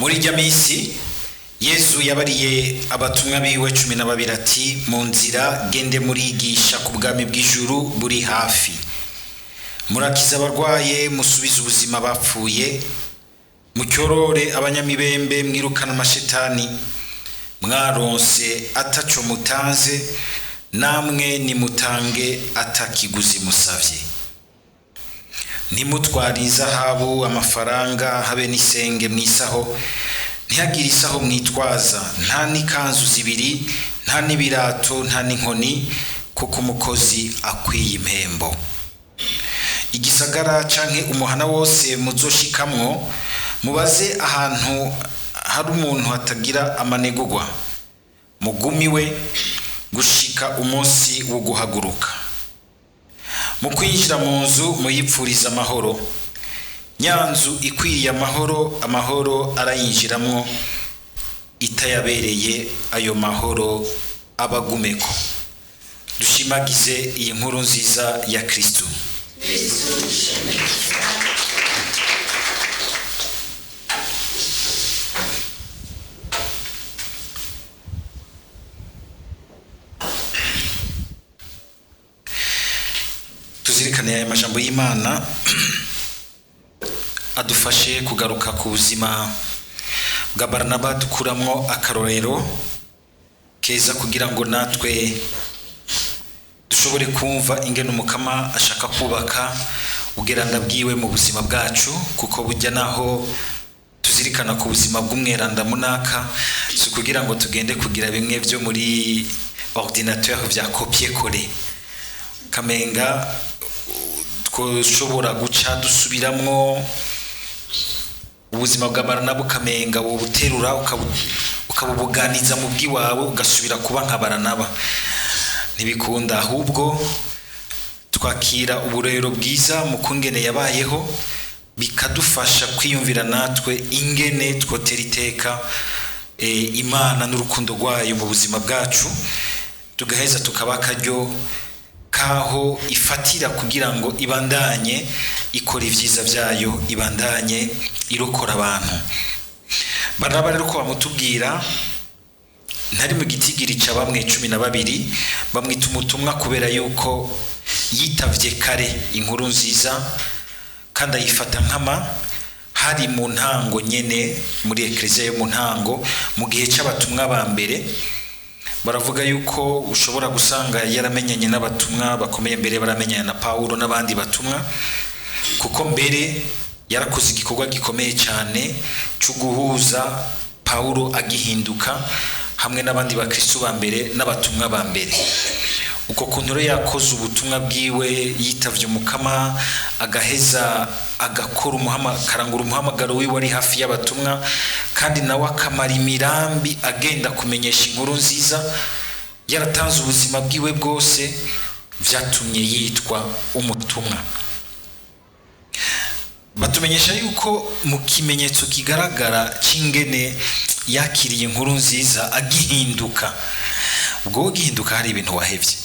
Muri irya minsi Yezu yabariye abatumwa biwe 12 ati: mu nzira gende murigisha ku bwami bw'ijuru buri hafi, murakiza abarwaye, musubize ubuzima bapfuye, mucyorore abanyamibembe, mwirukana amashetani. Mwaronse ataco mutanze, namwe nimutange atakiguzi musavye. Ntimutware izahabu, amafaranga, habe n'isenge mwisaho. Ntihagire isaho mwitwaza, nta n'ikanzu zibiri, nta n'ibirato, nta n'inkoni, kuko umukozi akwiye impembo. Igisagara canke umuhana wose muzoshikamwo, mubaze ahantu hari umuntu hatagira amanegurwa, mugumiwe gushika umunsi wo guhaguruka. Mu kwinjira mu nzu muyipfuriza amahoro. Nyanzu ikwiriye amahoro, amahoro arayinjiramwo; itayabereye, ayo mahoro abagumeko. Dushimagize iyi nkuru nziza ya Kristu. Tuzirikane aya majambo y'Imana adufashe kugaruka ku buzima bwa Baranaba, dukuramwo akarorero keza kugira ngo natwe dushobore kumva ingene Umukama ashaka kubaka ubweranda bwiwe mu buzima bwacu, kuko burya naho tuzirikana ku buzima bw'umweranda munaka, si ukugira ngo tugende kugira bimwe byo muri ordinateur vya copier coller kamenga twoshobora guca dusubiramwo ubuzima bwa Baranaba, ukamenga wobuterura ukabubuganiza mu bw'iwawe, ugasubira kuba nka Baranaba. Ntibikunda. Ahubwo twakira uburero bwiza mu kungene yabayeho, bikadufasha kwiyumvira natwe ingene twotera iteka Imana n'urukundo rwayo mu buzima bwacu, tugaheza tukaba akaryo kaho ifatira kugira ngo ibandanye ikora ibyiza byayo, ibandanye irokora abantu. Baranaba rero, ko bamutubwira ntari mu gitigiri ca bamwe 12, bamwita umutumwa kubera yuko yitavye kare inkuru nziza kandi ayifata nkama. Hari mu ntango nyene, muri ekleziya yo mu ntango, mu gihe c'abatumwa ba mbere. Baravuga yuko ushobora gusanga yaramenyanye n'abatumwa bakomeye mbere, baramenyana na Paulo n'abandi batumwa, kuko mbere yarakoze igikorwa gikomeye cyane cyo guhuza Paulo agihinduka hamwe n'abandi bakristo ba mbere n'abatumwa ba mbere. Uko kuntu rero yakoze ubutumwa bwiwe, yitavye Umukama, agaheza agakora akarangura umuhamagaro wiwe ari hafi y'abatumwa, kandi nawe akamara imirambi agenda kumenyesha inkuru nziza, yaratanze ubuzima bwiwe bwose, vyatumye yitwa umutumwa. Batumenyesha yuko mu kimenyetso kigaragara c'ingene yakiriye inkuru nziza agihinduka, ubwo gihinduka hari ibintu wahevye.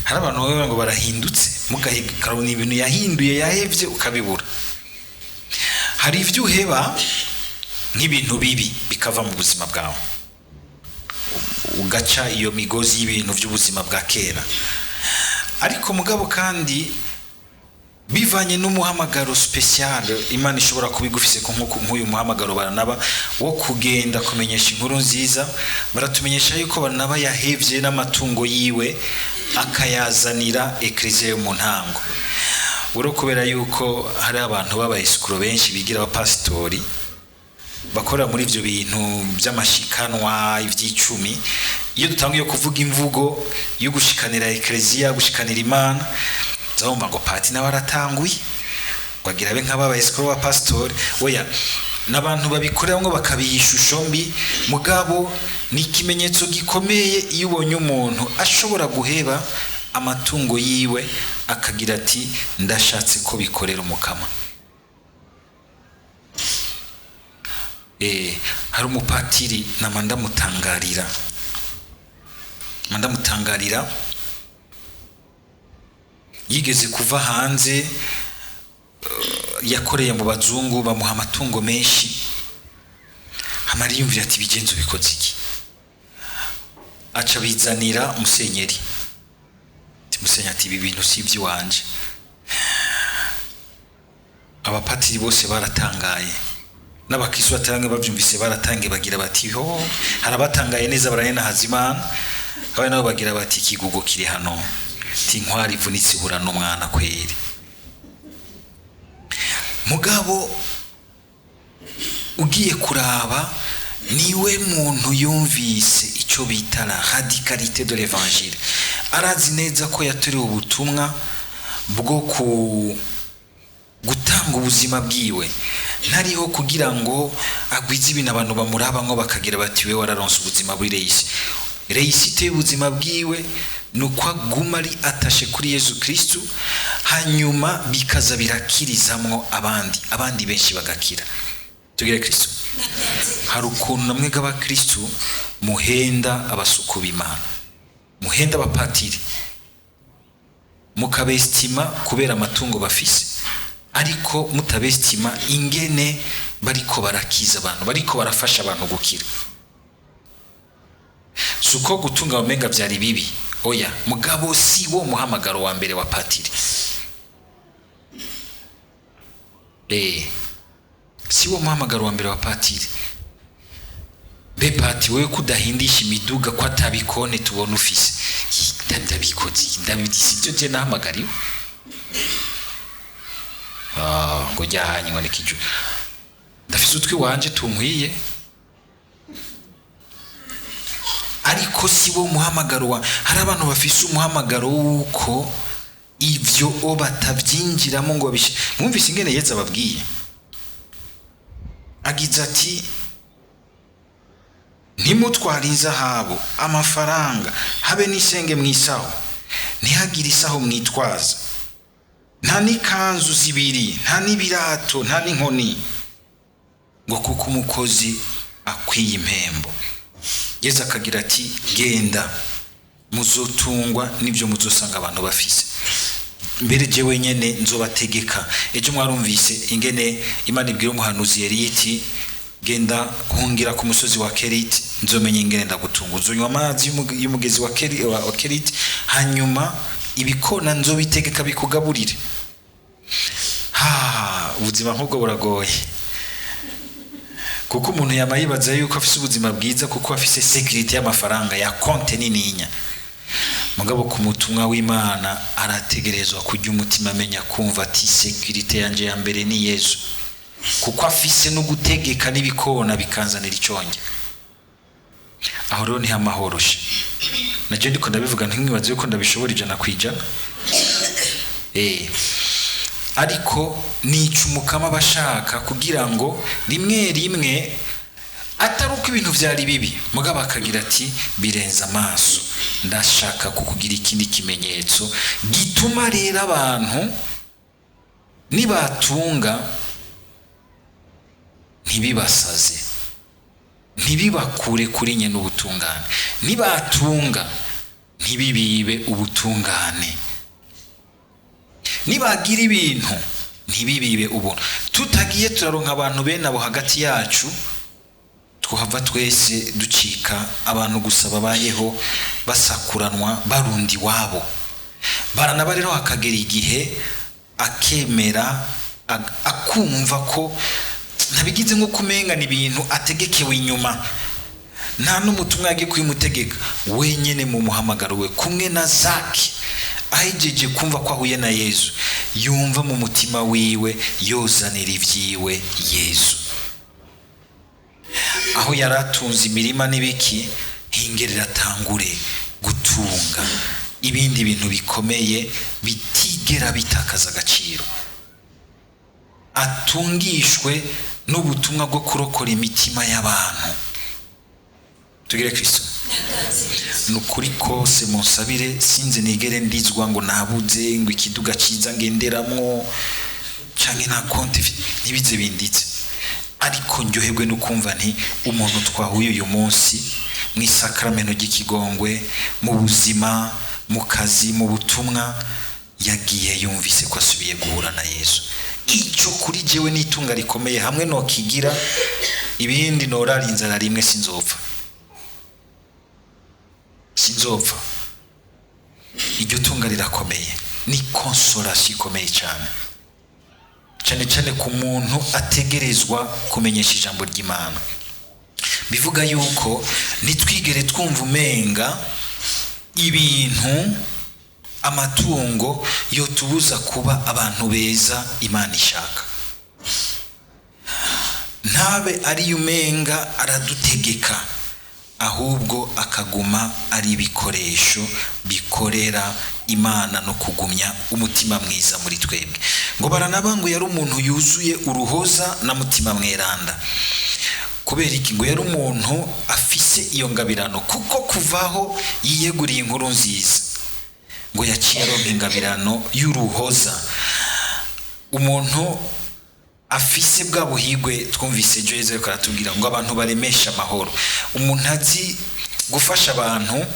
Hari abantu bavuga ngo barahindutse, mugahikabona ibintu yahinduye, yahevye, ukabibura. Hari ibyo uheba nk'ibintu bibi bikava mu buzima bwawe, ugaca iyo migozi y'ibintu by'ubuzima bwa kera. Ariko mugabo kandi bivanye n'umuhamagaro special Imana ishobora kubigufise ko nk'uyu muhamagaro Baranaba wo kugenda kumenyesha inkuru nziza, baratumenyesha yuko Baranaba yahevye n'amatungo yiwe akayazanira ekleziya yo mu ntango. Buro kubera yuko hari abantu b'abayesikuro benshi bigira abapasitori bakora muri ivyo bintu by'amashikanwa, ivy'icumi, iyo dutangiye kuvuga imvugo yo gushikanira ekleziya, gushikanira Imana, nzabumva ngo pati nawe aratanguye ngo agira abe nk'aba bayesikuro ba pasitori. Oya, n'abantu babikoreramwo bakabiha ishusho mbi. Mugabo ni ikimenyetso gikomeye iyo ubonye umuntu ashobora guheba amatungo yiwe akagira ati: ndashatse ko bikorera Umukama. Hari umupatiri nama ndamutangarira, ndamutangarira. Yigeze kuva hanze. Yakoreye mu bazungu, bamuha amatungo menshi. Hama ariyumvira ati: "Bigenze ubikoze iki?" Aca bizanira musenyeri. Ati: "Musenyeri," ati, "ibi bintu si iby'iwanje." Abapatiri bose baratangaye, n'abakristo batarange bavyumvise baratangiye, bagira bati: "Ho hari abatangaye neza baranenahaza Imana." Abandi nabo bagira bati: "Ikigugo kiri hano." Ti inkwari ivunitse ihura n'umwana kweri. Mugabo ugiye kuraba, niwe muntu yumvise icyo bita la radicalité de l'évangile. Arazi neza ko yatoriwe ubutumwa bwo ku gutanga ubuzima bwiwe, ntariho kugira ngo agwize ibintu abantu bamurabamwo bakagira bati: "We wararonse ubuzima buri réussi." Réussite y'ubuzima bwiwe ni uko aguma ari attaché kuri Yezu Kristu, hanyuma bikaza birakirizamwo abandi, abandi benshi bagakira. Tugire Kristu. Hari ukuntu namwe bw'abakristu muhenda abasuku b'Imana, muhenda abapatiri, mukabesitima kubera amatungo bafise, ariko mutabesitima ingene bariko barakiza abantu, bariko barafasha abantu gukira. Si uko gutunga bamenga byari bibi, oya, mugabo si wo muhamagaro wa mbere wa patiri. Si wo muhamagaro wa mbere wa patiri. Mbe pati, wewe kudahindisha imiduga, ko atabikone tubona ufise? Ndabikoze, ndabisi ibyo je nahamagariwe. Ah, ngo jyanye ngo nikiju ndafise utwi wanje tunkwiye, ariko si wo muhamagaro wa. Hari abantu bafise umuhamagaro w'uko ivyo o batavyinjiramo ngo babishe. Mwumvise ingene Yezu ababwiye, agize ati: "Ntimutware inzahabu, amafaranga, habe n'isenge mw'isaho. Ntihagire isaho mwitwaza, nta n'ikanzu zibiri, nta n'ibirato, nta n'inkoni," ngo kuko umukozi akwiye impembo. Yezu akagira ati: "Genda, muzotungwa n'ibyo muzosanga abantu bafise. Mbere jewe nyene nzobategeka." Ejo mwarumvise ingene Imana ibwira umuhanuzi Eliya iti: "Genda, hungira ku musozi wa Keriti, nzomenya ingene ndagutunga. Uzonywa amazi y'umugezi wa Keriti, hanyuma ibikona nzobitegeka bikugaburire." Ha, ubuzima nk'ubwo buragoye, kuko umuntu yama yibaza yuko afise ubuzima bwiza kuko afise sécurité y'amafaranga ya konte nininya. Mugabo ku mutumwa w'Imana arategerezwa kujya umutima amenya kumva ati: "Sécurité yanje ya mbere ni Yezu, kuko afise no gutegeka n'ibikona bikanzanira iconge." Aho rero niho amahoroshe. Najye ndiko ndabivuga, ntimwibaze yuko ndabishobora 100%. Ariko nica umukama aba ashaka kugira ngo rimwe rimwe atari uko ibintu byari bibi, mugabo akagira ati: "Birenze amaso, ndashaka kukugira ikindi kimenyetso gituma rero abantu nibatunga ntibibasaze, ntibibakure kuri nye n'ubutungane, nibatunga ntibibibe ubutungane, nibagira ibintu ntibibibe ubuntu." Tutagiye turaronka abantu bene abo hagati yacu, twahava twese ducika abantu gusa babayeho basakuranwa, barunda iwabo. Baranaba rero hakagera igihe akemera, akumva ko ntabigize, nko kumenga ni ibintu ategekewe inyuma, nta n'umutumwa yagiye kubimutegeka wenyine mu muhamagaro we. Kumwe na Zaki, ahejeje kumva ko ahuye na Yezu, yumva mu mutima wiwe yozanira ibyiwe Yezu. Aho yari atunze imirima n'ibiki, hingerera atangure gutunga ibindi bintu bikomeye bitigera bitakaza agaciro, atungishwe n'ubutumwa bwo kurokora imitima y'abantu. Tugire Kristo. Ni ukuri kose munsabire, sinzi nigere ndizwa ngo nabuze ngo ikiduga ciza ngenderamwo canke nta konti ntibize binditse, ariko ndyoherwe no kumva nti umuntu twahuye uyu munsi mu isakramento ry'ikigongwe, mu buzima, mu kazi, mu butumwa, yagiye yumvise ko asubiye guhura na Yesu. Icyo kuri jewe ni itunga rikomeye, hamwe nokigira ibindi norara inzara rimwe sinzopfa, sinzopfa. Iryo tunga rirakomeye, ni consolation ikomeye cyane, cyane cyane ku muntu ategerezwa kumenyesha ijambo ry'Imana. Bivuga yuko ntitwigere twumva umenga ibintu, amatungo yotubuza kuba abantu beza Imana ishaka. Ntabe ari umenga aradutegeka, ahubwo akaguma ari ibikoresho bikorera Imana no kugumya umutima mwiza muri twebwe. Ngo Baranaba ngo yari umuntu yuzuye uruhoza na mutima mweranda. Kubera iki? Ngo yari umuntu afise iyo ngabirano, kuko kuvaho yiyeguriye inkuru nziza ngo yaciye aronka ingabirano y'uruhoza. Umuntu afise bwa buhigwe twumvise ejo Yezu ariko aratubwira ngo abantu baremesha amahoro. Umuntu azi gufasha abantu,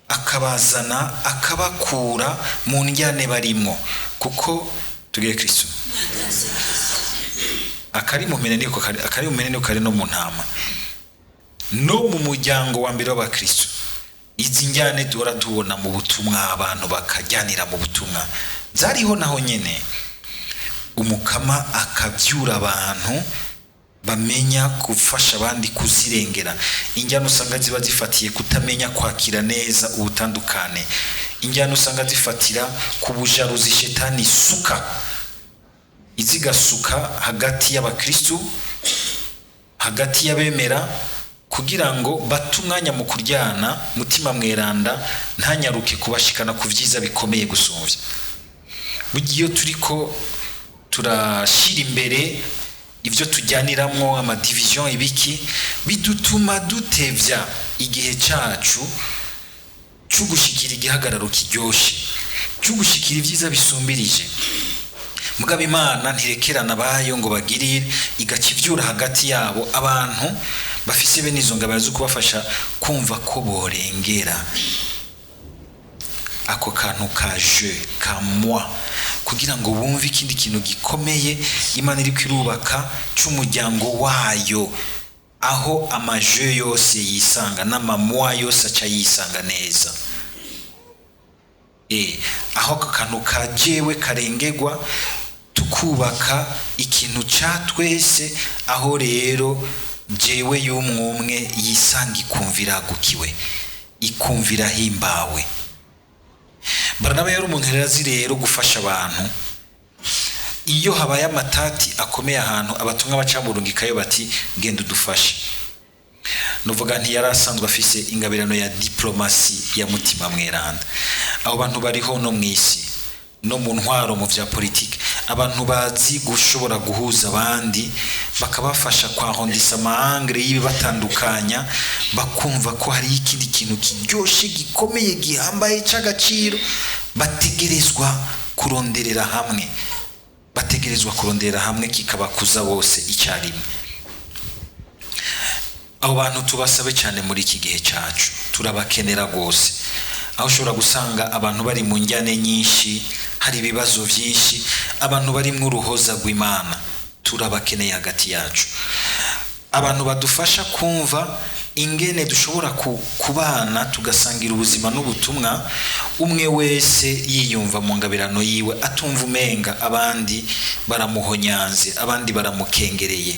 akabazana, akabakura mu njyane barimwo, kuko tugire Kristo akari mu mpene niko kari, akari mu mpene niko kari no mu ntama. No mu muryango wa mbere w'abakristo, izi njyane duhora tubona mu butumwa, abantu bakajyanira mu butumwa, zariho naho nyene. Umukama akabyura abantu bamenya gufasha abandi kuzirengera. Injyana usanga ziba zifatiye kutamenya kwakira neza ubutandukane, injyana usanga zifatira ku bujaruzi shetani isuka, izigasuka hagati y'abakristu, hagati y'abemera, kugira ngo bate umwanya mu kuryana. Mutima mweranda ntanyaruke kubashikana ku vyiza bikomeye gusumvya. Burya iyo turiko turashira imbere ibyo tujyaniramwo, amadivision, ibiki, bidutuma dutevya igihe cacu cyo gushikira igihagararo kiryoshe, cyo gushikira ibyiza bisumbirije. Mugabo Imana ntirekerana abayo ngo bagirire, igaca ivyura hagati yabo abantu bafise bene izo ngabano zo kubafasha kumva ko borengera ako kantu ka je, ka moi, kugira ngo bumve ikindi kintu gikomeye Imana iri kwirubaka c'umuryango wayo, aho amaje yose yisanga n'amamoi yose aca yisanga neza. Aho ako kantu ka jewe karengerwa, tukubaka ikintu ca twese, aho rero jewe y'umwumwe yisanga, ikumvira agukiwe, ikumvira ahimbawe. Baranaba yari umuntu rero azi rero gufasha abantu. Iyo habaye amatati akomeye ahantu, abatumwa bacamurungikayo bati genda udufashe. Nuvuga nti yari asanzwe afise ingabirano ya diplomasi ya mutima mweranda. Abo bantu bariho no mw'isi, no mu ntwaro, mu vya politike, abantu bazi gushobora guhuza abandi, bakabafasha kwarondisa amahangre y'ibibatandukanya, bakumva ko hari ikindi kintu kiryoshe, gikomeye, gihambaye, c'agaciro bategerezwa kuronderera hamwe, bategerezwa kuronderera hamwe, kikabakuza bose icyarimwe. Abo bantu tubasabe cyane muri iki gihe cyacu, turabakenera rwose. Aho ushobora gusanga abantu bari mu njyane nyinshi, hari ibibazo byinshi, abantu bari mu uruhoza rw'Imana turabakeneye hagati yacu. Abantu badufasha kumva ingene dushobora kubana, tugasangira ubuzima n'ubutumwa, umwe wese yiyumva mu ngabirano yiwe, atumva umenga abandi baramuhonyanze, abandi baramukengereye,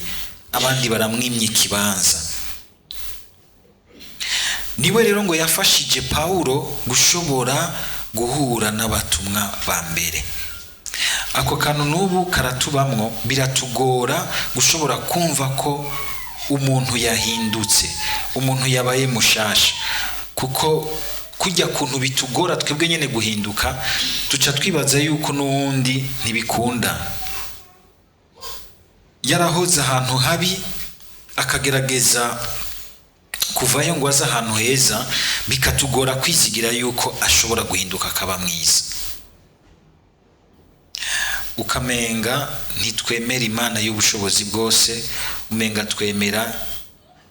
abandi baramwimye ikibanza. Niwe rero ngo yafashije Pawulo gushobora guhura n'abatumwa ba mbere. Ako kantu n'ubu karatubamwo, biratugora gushobora kumva ko umuntu yahindutse, umuntu yabaye mushasha, kuko kujya kuntu bitugora twebwe nyine guhinduka, tuca twibaza yuko n'uwundi ntibikunda. Yarahoze ahantu habi, akagerageza kuvayo ngo aze ahantu heza, bikatugora kwizigira yuko ashobora guhinduka akaba mwiza. Ukamenga ntitwemera Imana y'ubushobozi bwose, umenga twemera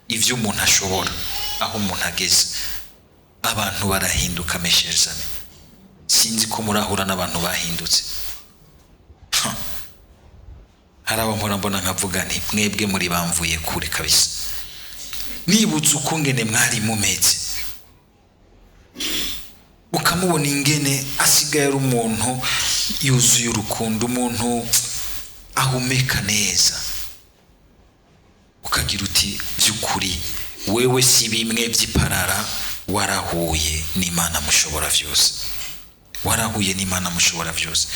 ibyo umuntu ashobora, aho umuntu ageze. Abantu barahinduka, mesherizame. Sinzi ko murahura n'abantu bahindutse. Hari abo mpora mbona nkavuga nti mwebwe muri bamvuye kure kabisa, nibutse ukungene mwari mumeze, ukamubona ingene asigaye ari umuntu yuzuye urukundo, umuntu ahumeka neza, ukagira uti by'ukuri wewe si bimwe by'iparara, warahuye n'Imana mushobora byose, warahuye n'Imana mushobora byose.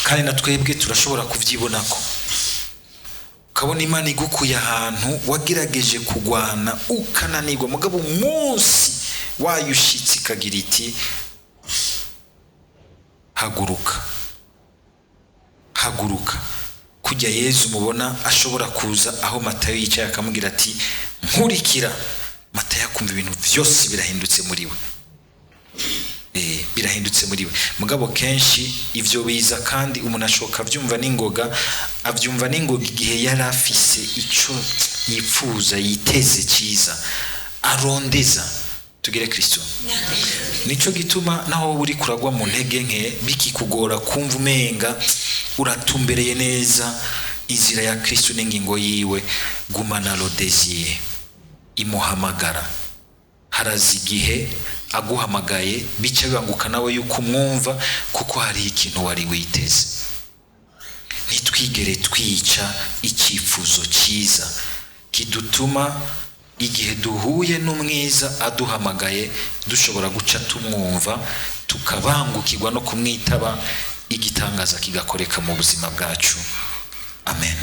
Kandi na twebwe turashobora kubyibona ko ukabona Imana igukuye ahantu wagerageje kugwana ukananirwa, mugabo umunsi wayushitse ikagira iti haguruka, haguruka. Kujya Yezu mubona ashobora kuza aho Matayo yicaye akamubwira ati nkurikira, Matayo akumva ibintu byose birahindutse muri we. Birahindutse muri we. Mugabo kenshi ivyo biza kandi umuntu ashoka avyumva n'ingoga, avyumva n'ingoga igihe yari afise ico yipfuza, yiteze cyiza, arondeza. Tugire Kristo. Nico gituma naho wowe uri kuragwa mu ntege nke, bikikugora kumva umenga uratumbereye neza inzira ya Kristo n'ingingo yiwe, gumana le désir imuhamagara. Haraza igihe aguhamagaye bica bibanguka nawe yuko umwumva, kuko hari ikintu wari witeze. Ntitwigere twica icyifuzo cyiza kidutuma igihe duhuye n'umwiza aduhamagaye dushobora guca tumwumva, tukabangukirwa no kumwitaba, igitangaza kigakoreka mu buzima bwacu. Amen.